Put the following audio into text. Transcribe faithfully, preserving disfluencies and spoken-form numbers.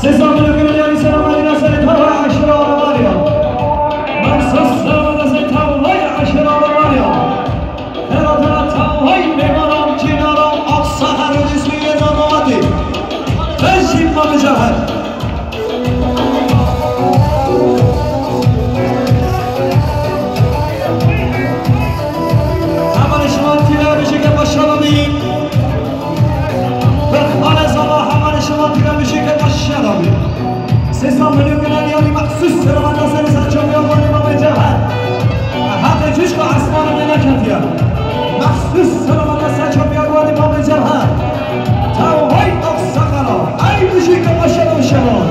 Hesabını gönderen selam Alina Seyit Tavay aşırı arabanıya. Mahsus selam Seyit Tavay aşırı arabanıya. Ferhat'a Tavay Meymanam Cinara Aksa Herod ismiyle Zanavati. Beşik Mamicahet. Hemen şivan tira bir şey başaralım. Berxane zava hemen şivan tira bir şey başaralım. Sesam bölüm gelen yani mahsus selamata seni sen çok yorgun bir baba cevher. Hatta cüş ve asmanı bana katiya. Mahsus selamata sen çok yorgun bir baba cevher. Tavay Aksakala. Ay bir şey başaralım şivan.